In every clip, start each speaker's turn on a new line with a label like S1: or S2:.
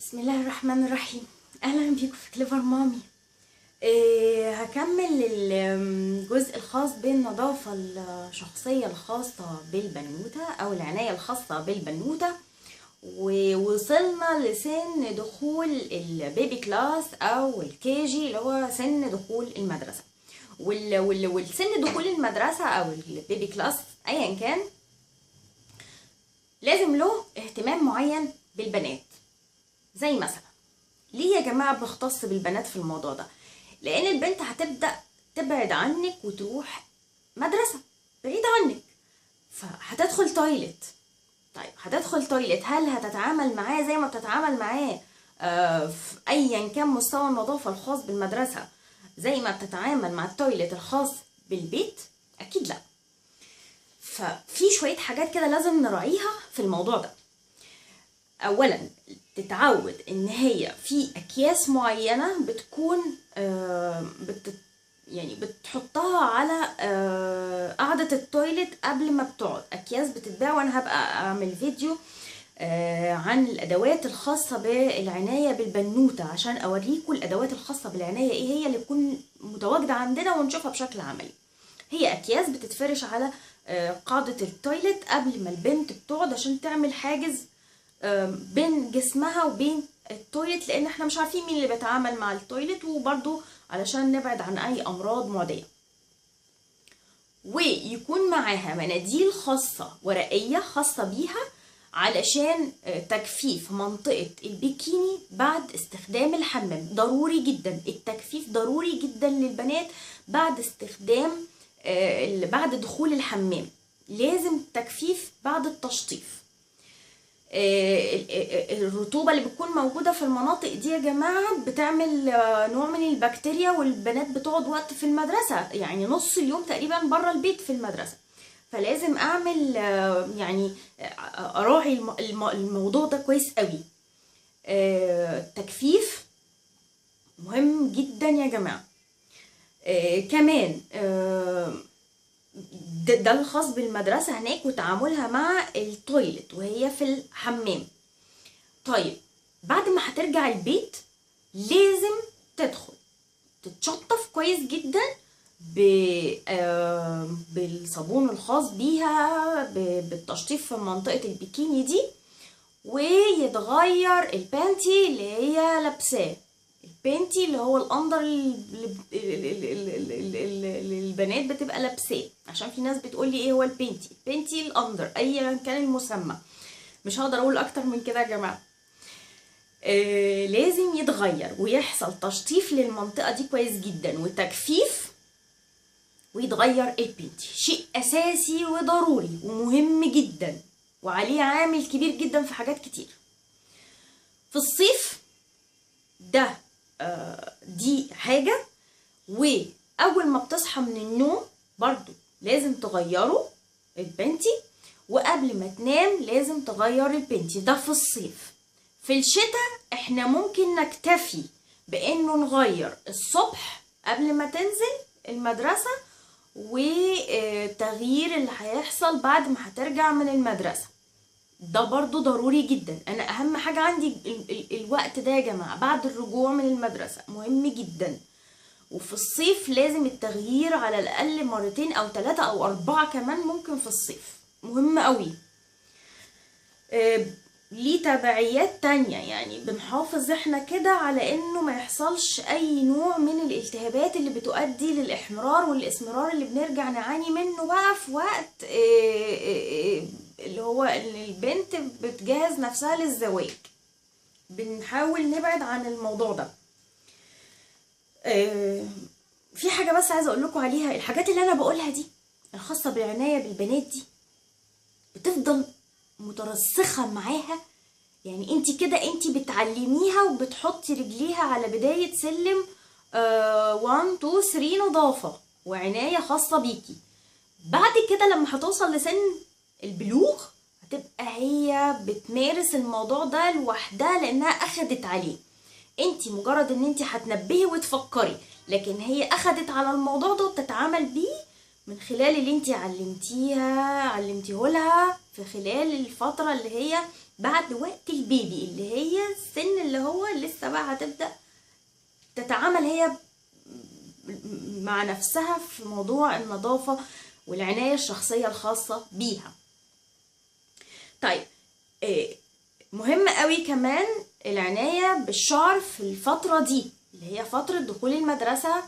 S1: بسم الله الرحمن الرحيم. اهلا بيكم في كليفر مامي. هكمل الجزء الخاص بالنظافة الشخصية الخاصة بالبنوتة او العناية الخاصة بالبنوتة، ووصلنا لسن دخول ال baby class او ال KG اللي هو سن دخول المدرسة. والسن دخول المدرسة او ال baby class ايا كان لازم له اهتمام معين بالبنات. زي مثلا ليه يا جماعة بختص بالبنات في الموضوع ده؟ لان البنت هتبدأ تبعد عنك وتروح مدرسة بعيد عنك، فهتدخل toilet. طيب هتدخل toilet، هل هتتعامل معاه زي ما بتتعامل معاه في ايا كان مستوى النظافة الخاص بالمدرسة زي ما بتتعامل مع ال toilet الخاص بالبيت؟ اكيد لا. ففي شوية حاجات كده لازم نراعيها في الموضوع ده. اولا تتعود ان هي في اكياس معينة بتكون يعني بتحطها على قاعدة ال toilet قبل ما بتقعد. اكياس بتتباع، وانا هبقى اعمل فيديو عن الادوات الخاصة بالعناية بالبنوته عشان اوريكم الادوات الخاصة بالعناية ايه هي اللي تكون متواجدة عندنا ونشوفها بشكل عملي. هي اكياس بتتفرش على قاعدة ال toilet قبل ما البنت بتقعد عشان تعمل حاجز بين جسمها وبين ال toilet، لان احنا مش عارفين مين اللي بيتعامل مع ال toilet، وبرده علشان نبعد عن اي امراض معدية. ويكون معاها مناديل خاصة ورقية خاصة بيها علشان تجفيف منطقة البيكيني بعد استخدام الحمام. ضروري جدا التجفيف، ضروري جدا للبنات بعد استخدام بعد دخول الحمام، لازم تجفيف بعد التشطيف. الرطوبة اللي بتكون موجودة في المناطق دي يا جماعة بتعمل نوع من البكتيريا، والبنات بتقعد وقت في المدرسة، يعني نص اليوم تقريبا بره البيت في المدرسة، فلازم اعمل يعني اراعي الموضوع ده كويس قوي. التجفيف مهم جدا يا جماعة. كمان ده الخاص بالمدرسة هناك وتعاملها مع ال toilet وهي في الحمام. طيب بعد ما هترجع البيت لازم تدخل تتشطف كويس جدا بالصابون الخاص بيها، بالتشطيف في منطقة البيكيني دي، ويتغير ال panty اللي هي لابساه. ال panty اللي هو ال under اللي البنات بتبقى لابساه، عشان في ناس بتقول لي ايه هو ال panty؟ ال panty ال under ايا كان المسمى، مش هقدر اقول اكتر من كده يا جماعة. لازم يتغير ويحصل تشطيف للمنطقة دي كويس جدا وتجفيف، ويتغير ال panty. شيء اساسي وضروري ومهم جدا، وعليه عامل كبير جدا في حاجات كتير. في الصيف ده دي حاجة. وأول ما بتصحى من النوم برضو لازم تغيروا ال panty، وقبل ما تنام لازم تغير ال panty، ده في الصيف. في الشتاء احنا ممكن نكتفي بانه نغير الصبح قبل ما تنزل المدرسة، وتغيير اللي هيحصل بعد ما هترجع من المدرسة، ده برضو ضروري جدا. انا اهم حاجة عندي الوقت ده يا جماعة بعد الرجوع من المدرسة، مهم جدا. وفي الصيف لازم التغيير على الاقل مرتين او 3 او 4 كمان ممكن في الصيف، مهم قوي. ليه تبعيات تانية، يعني بنحافظ احنا كده على انه ما يحصلش اي نوع من الالتهابات اللي بتؤدي للاحمرار والاسمرار اللي بنرجع نعاني منه بقى في وقت اللي هو البنت بتجهز نفسها للزواج. بنحاول نبعد عن الموضوع ده. في حاجة بس عايزة اقول لكم عليها، الحاجات اللي انا بقولها دي الخاصة بالعناية بالبنات دي بتفضل مترسخة معاها، يعني انت كده انت بتعلميها وبتحطي رجليها على بداية سلم 1 2 3 نظافة وعناية خاصة بيكي. بعد كده لما هتوصل لسن البلوغ هتبقى هي بتمارس الموضوع ده لوحدها لانها اخدت عليه. انت مجرد ان انت هتنبهي وتفكري، لكن هي اخدت على الموضوع ده وبتتعامل بيه من خلال اللي انت علمتيه لها في خلال الفترة اللي هي بعد وقت البيبي اللي هي السن اللي هو لسه بقى هتبدأ تتعامل هي مع نفسها في موضوع النظافة والعناية الشخصية الخاصة بيها. طيب مهم قوي كمان العناية بالشعر في الفترة دي اللي هي فترة دخول المدرسة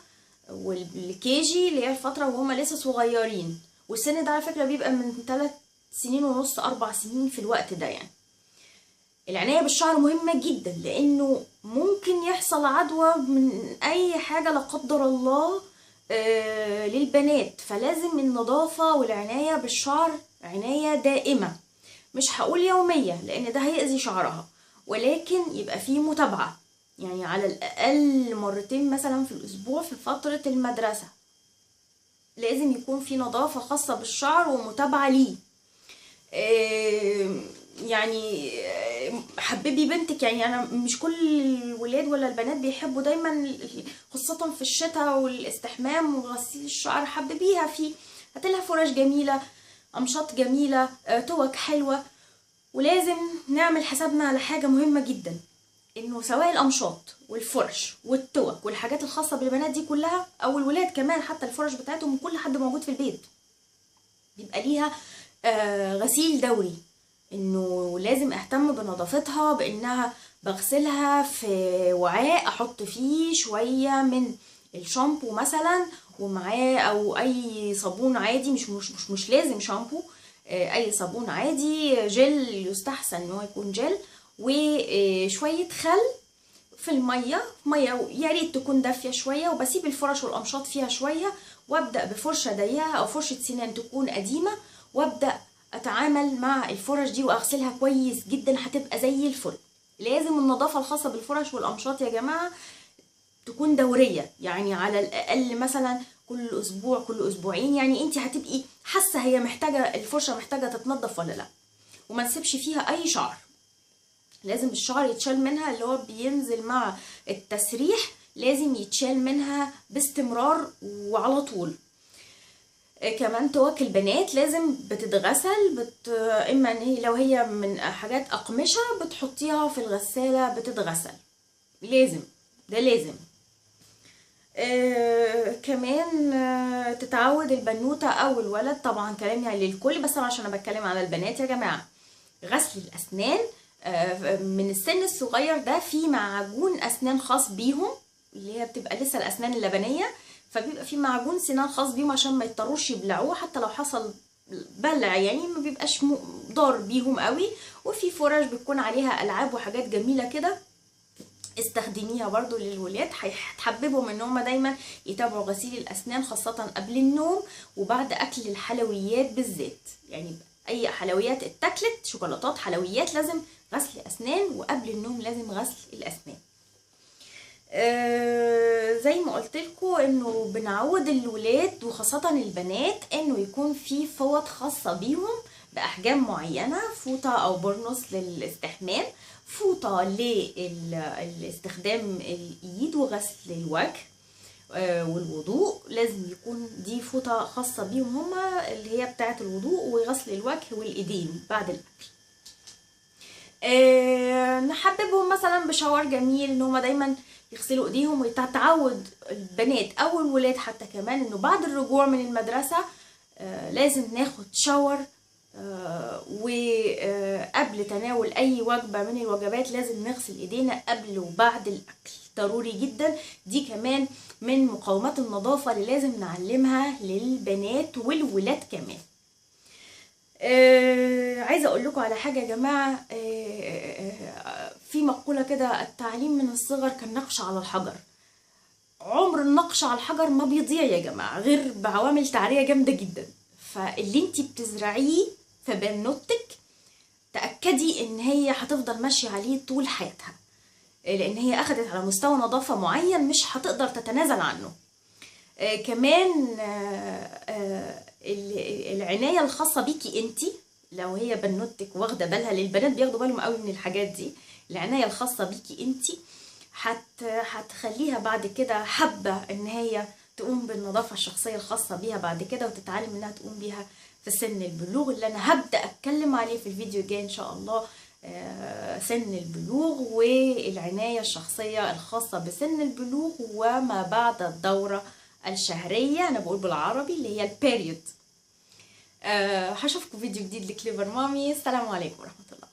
S1: والكيجي، اللي هي الفترة وهما لسه صغيرين، والسن ده على فكرة بيبقى من 3 سنين ونص 4 سنين في الوقت ده. يعني العناية بالشعر مهمة جدا، لأنه ممكن يحصل عدوى من أي حاجة لا قدر الله للبنات، فلازم النظافة والعناية بالشعر عناية دائمة، مش هقول يومية لأن ده هيأذي شعرها، ولكن يبقى فيه متابعة، يعني على الأقل مرتين مثلا في الأسبوع في فترة المدرسة لازم يكون في نظافة خاصة بالشعر ومتابعة ليه. يعني حببي بنتك، يعني انا مش كل الولاد ولا البنات بيحبوا دايما، خاصة في الشتاء والاستحمام وغسيل الشعر، حببيها فيه، هاتلها فرش جميلة، امشاط جميلة، توك حلوة. ولازم نعمل حسابنا على حاجة مهمة جدا، انه سواء الامشاط والفرش والتوك والحاجات الخاصة بالبنات دي كلها، او الولاد كمان حتى الفرش بتاعتهم وكل حد موجود في البيت بيبقى ليها غسيل دوري، انه لازم اهتم بنظافتها، بانها بغسلها في وعاء احط فيه شوية من الشامبو مثلا ومعاه، او اي صابون عادي، مش مش مش, مش لازم شامبو، اي صابون عادي، جل يستحسن ان هو يكون جل، وشوية خل في المية، مية يا ريت تكون دافيه شوية، وبسيب الفرش والامشاط فيها شوية، وابدا بفرشه ضيقه او فرشه سنان تكون قديمة، وابدا اتعامل مع الفرش دي واغسلها كويس جدا، هتبقى زي الفل. لازم النظافة الخاصة بالفرش والامشاط يا جماعة تكون دورية، يعني على الاقل مثلا كل اسبوع كل اسبوعين، يعني انت هتبقي حاسه هي محتاجه الفرشة محتاجه تتنظف ولا لا، وما نسيبش فيها اي شعر، لازم الشعر يتشال منها اللي هو بينزل مع التسريح، لازم يتشال منها باستمرار وعلى طول. كمان توك البنات لازم بتتغسل، اما ان هي لو هي من حاجات اقمشه بتحطيها في الغسالة بتتغسل، لازم ده لازم. كمان تتعود البنوته او الولد، طبعا كلامي يعني للكل بس انا عشان انا بتكلم على البنات يا جماعة، غسل الاسنان من السن الصغير ده في معجون اسنان خاص بيهم، اللي هي بتبقى لسه الاسنان اللبنيه، فبيبقى في معجون سنان خاص بيهم عشان ما يضطروش يبلعوه، حتى لو حصل بلع يعني ما بيبقاش ضار بيهم قوي. وفي فرش بتكون عليها العاب وحاجات جميلة كده، استخدميها برضو للولاد، هتحببهم ان هم دايما يتابعوا غسيل الاسنان خاصة قبل النوم وبعد اكل الحلويات بالذات، يعني اي حلويات اتاكلت، شوكولاتات حلويات، لازم غسل اسنان، وقبل النوم لازم غسل الاسنان. زي ما قلت لكم انه بنعود الولاد وخاصة البنات انه يكون في فوط خاصة بيهم باحجام معينة، فوطه او برنس للاستحمام، فوطه لاستخدام الايد وغسل الوجه والوضوء، لازم يكون دي فوطه خاصة بيهم هما اللي هي بتاعه الوضوء وغسل الوجه والايدين بعد الاكل. نحببهم مثلا بشاور جميل، ان هما دايما يغسلوا ايديهم، ويتعود البنات او الولاد حتى كمان انه بعد الرجوع من المدرسة لازم ناخد شاور، وقبل تناول اي وجبة من الوجبات لازم نغسل ايدينا قبل وبعد الاكل، ضروري جدا. دي كمان من مقومات النظافة اللي لازم نعلمها للبنات والولاد كمان. عايزه اقول لكم على حاجة يا جماعة، في مقولة كده، التعليم من الصغر كالنقش على الحجر. عمر النقش على الحجر ما بيضيع يا جماعة غير بعوامل تعريه جامدة جدا، فاللي انت بتزرعيه في بنوتك تاكدي ان هي هتفضل ماشية عليه طول حياتها، لان هي اخدت على مستوى نظافة معين مش هتقدر تتنازل عنه. كمان العناية الخاصة بيكي انتي، لو هي بنوتك واخده بالها، للبنات بياخدوا بالهم قوي من الحاجات دي، العناية الخاصة بيكي انتي هتخليها بعد كده حابة ان هي تقوم بالنظافة الشخصية الخاصة بيها بعد كده، وتتعلم انها تقوم بيها في سن البلوغ اللي انا هبدا اتكلم عليه في الفيديو الجاي ان شاء الله. سن البلوغ والعناية الشخصية الخاصة بسن البلوغ وما بعد الدورة الشهرية، أنا بقول بالعربي اللي هي ال period. هشوفكم فيديو جديد ل Clever Mommy. السلام عليكم ورحمة الله.